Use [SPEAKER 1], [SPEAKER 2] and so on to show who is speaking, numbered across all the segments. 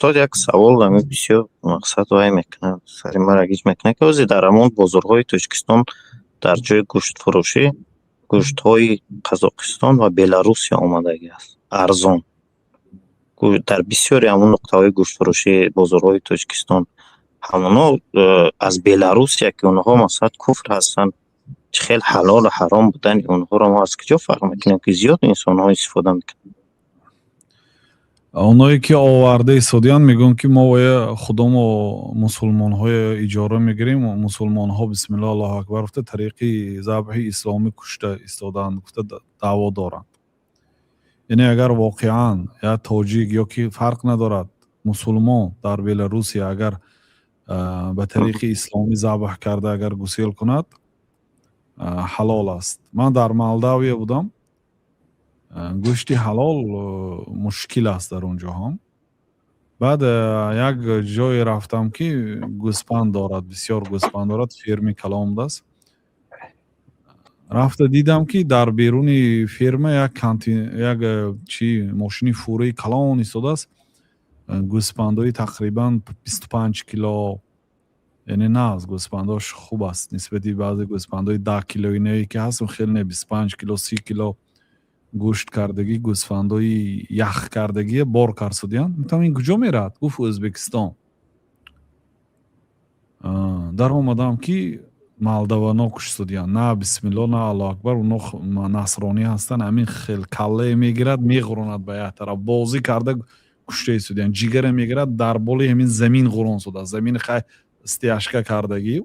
[SPEAKER 1] Устод, як савол ами бисёр мақсад вай мекунад, сари мара гиҷ мекунад, ки ҳозир дар ҳамон бозорҳои Тоҷикистон дар ҷои гӯштфурӯшӣ гӯштҳои Қазоқистон ва Беларусия омадагӣ аст арзон. Дар бисёри ҳамон нуқтаҳои гӯштфурӯшии бозорҳои Тоҷикистон ҳамоно аз Беларусия, ки онҳо масалан куфр ҳастанд, чӣ хел ҳалолу ҳаром будани онҳоро мо аз куҷо фарқ мекунем, ки зиёд инсонҳо истифода мекунанд?
[SPEAKER 2] Оное ки оварда истодиянд, мегӯянд, ки мо оя худомо мусулмонҳое иҷора мегирем, мусулмонҳо бисмиллоҳ, Аллоҳу акбар гуфта, тариқи забҳи исломӣ кушта истодаанд гуфта даъво доранд. Яъне агар воқеан як тоҷик ё ки фарқ надорад, мусулмон дар Беларусия агар ба тариқи исломӣ забҳ карда, агар гусел кунад, ҳалол аст. Ман дар Молдавия будам, гӯшти ҳалол мушкил аст дар он ҷо ҳам. Баъд як ҷое рафтам, ки гӯспанд дорад, бисёр гӯспанд дорад, ферми калон будааст. Рафта дидам, ки дар беруни ферма як як чи мошини фураи калон истодааст, гӯспандҳои тақрибан 25 кило, яъне нағз гӯспандош хуб аст нисбати баъзе гӯспандҳои 10 килоиное ки ҳаст, хеле не, 25 кило, 30 кило гӯшт кардагӣ, гӯсфандҳои ях кардагие бор карсудиянд. Гуфтам: «Ин куҷо меравад?» Гуфт: «Ӯзбекистон». Даромадам, ки молдавано куштудиянд, на бисмилло, на Аллоҳу акбар, оно насронӣ ҳастанд. Ҳамин хел каллае мегирад, меғуронад ба як тараф, бозӣ карда кушта истодиянд. Ҷигара мегирад, дар болои ҳамин замин ғурон шудааст. Замини хай стяжка кардагӣ,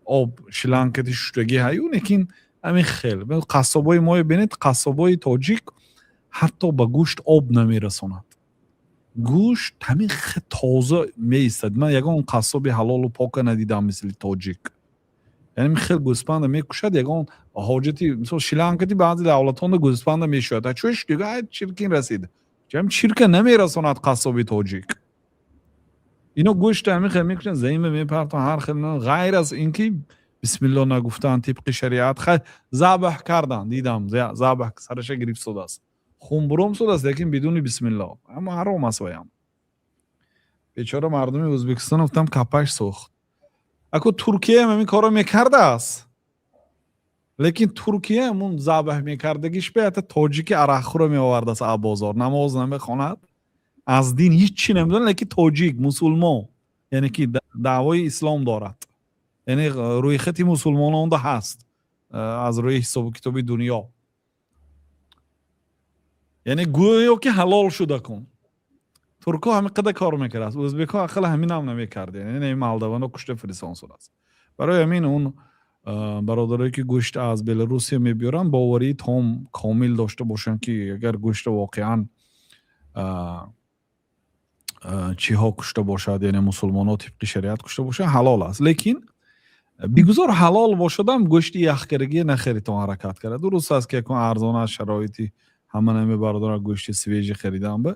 [SPEAKER 2] об шлангати шуштагӣ ҳаю, лекин ҳамин хел. Қассобои моё бинед, қассобои тоҷик ҳатто ба гӯшт об намерасонад, гӯшт ҳамин тоза меистад. Ман ягон қассоби ҳалолу пока надидам мисли тоҷик. Яъне хел гӯспанда мекушад, ягон ҳоҷати, мисол, шлангати баъзе давлатҳонда гӯспанда мешӯяд, чӯш дига чиркин расид, чирка намерасонад қассоби тоҷик. Ино гӯшта ҳамин хел мекушанд, заминба мепартон, ҳар хел, ғайр аз ин ки бисмилло нагуфтан тибқи шариат. Хай, забҳ кардан, дидам, забҳ сараша гирифт шудааст, хунбуром шудааст, лекин бидуни бисмилло, аммо ҳаром аст. Ваям бечора мардуми Ӯзбекистон, гуфтам, капаш сӯхт. Ако Туркияам ҳамин корро мекардааст, лекин Туркия ҳамун забҳ мекардагиш бе ҳатто тоҷики арақхӯро меовардааст аз бозор, намоз намехонад, аз дин ҳиччи намедонад, лекин тоҷик, мусулмон, яъне ки даъвои ислом дорад, яъне рӯйхати мусулмононда ҳаст аз рӯи ҳисобу китоби дунё, яъне гӯё ки ҳалол шуда кун. Туркҳо ҳамин қадар кор мекардааст, ӯзбекҳо ақалла ҳаминам намекард, яъне молдавано кушта фирисон шудааст. Барои ҳамин он бародарое ки гӯшт аз Беларусия мебиёранд, боварии том комил дошта бошанд, ки агар гӯшта воқеан чиҳо кушта бошад, яъне мусулмонҳо тибқи шариат кушта бошад, ҳалол аст. Лекин бигузор ҳалол бошадам, гӯшти яхкардагие нахаритон, ҳаракат карда. Дуруст аст, ки якун арзон аст, шароити ҳама намебардорад гӯшти свежий харидан ба,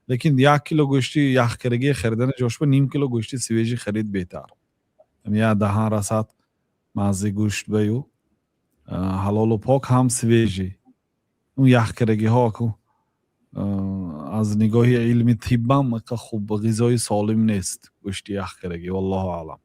[SPEAKER 2] лекин 1 кило гӯшти яхкардагие харидани ҷош ба ним кило гӯшти свежий харид беҳтар. Як даҳан расад маззи гӯшт баю, ҳалолу пок ҳам свежий. Он яхкардагиҳо ку аз нигоҳи илми тиббам хуб ғизои солим нест гӯшти яхкардагӣ. Валлоҳу аълам.